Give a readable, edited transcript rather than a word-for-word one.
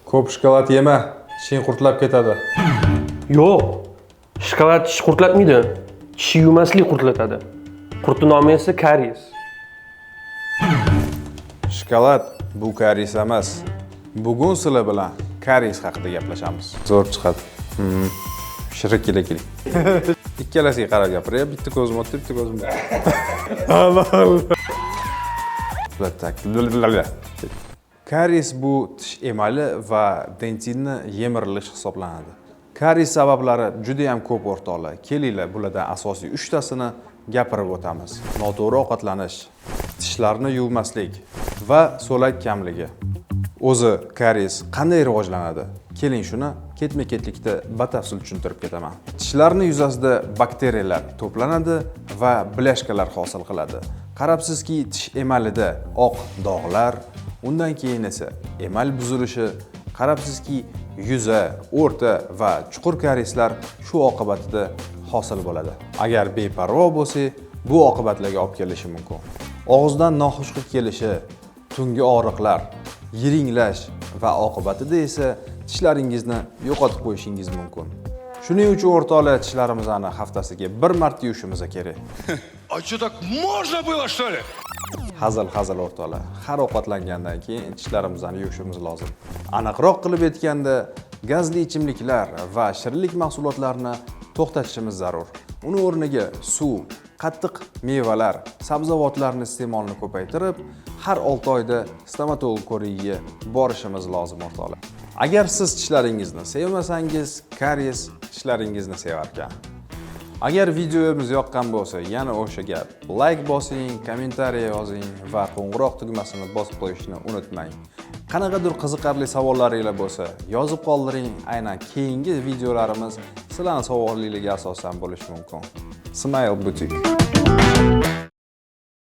Ko'p shokolad yema, tishing qurtlab ketadi. Yo'q. Shokolad tish qurtlatmaydi. Tish yuvmaslik qurtlatadi. Qurtni nomi esa karies. Shokolad bu karies emas. Bugun sizlar bilan karies haqida gaplashamiz. Zo'r chiqadi. Shirin kela. Ikkalasiga qarab gapiryapti. Bitta ko'zim o'tdi, bitta ko'zim. Allah. Так. Karies bu tish emali va dentinni yemirilishi hisoblanadi. Karies sabablari juda ham ko'p, o'rtoqlar. Kelinglar, bulardan asosiy uchtasini gapirib o'tamiz. Noto'g'ri ovqatlanish, tishlarni yuvmaslik va so'lak kamligi. O'zi karies qanday rivojlanadi? Keling, shuni ketma-ketlikda batafsil tushuntirib ketaman. Tishlarni yuzasida bakteriyalar to'planadi va бляшка lar hosil qiladi. Qarabsizki, tish emalida oq dog'lar, undan keyin esa emal buzilishi, qarabsizki, yuza, o'rta va chuqur karieslar shu oqibatida hosil bo'ladi. Agar beparvo bo'lsak, bu oqibatlarga olib kelishi mumkin. Og'izdan noxush hid kelishi, tungi og'riqlar, yiringlash va oqibatida esa tishlaringizni yo'qotib qo'yishingiz mumkin. Shuning uchun, o'rtoqlar, tishlarimizni haftasiga bir marta yuvishimiz kerak. А что, так можно было, что ли? Hazil, hazil, o'rtoqlar. Har ovqatlangandan keyin tishlarimizni yuvishimiz lozim. Aniqroq qilib aytganda, gazli ichimliklar va shirinlik mahsulotlarini to'xtatishimiz zarur. Uni o'rniga suv, qattiq mevalar, sabzavotlarni iste'molini ko'paytirib, har 6 oyda stomatolog ko'rigiga borishimiz lozim, o'rtoqlar. Agar siz tishlaringizni sevmasangiz, karies tishlaringizni sevarkan. Agar videomiz yoqqan bo'lsa, yana o'sha gap. Like bosing, kommentariya yozing va qo'ng'iroq tugmasini bosib qo'yishni unutmang. Qanaqadir qiziqarli savollaringlar bo'lsa, yozib qoldiring. Aynan keyingi videolarimiz sizlarning savollaringizga asosan bo'lishi mumkin. Smile Boutique.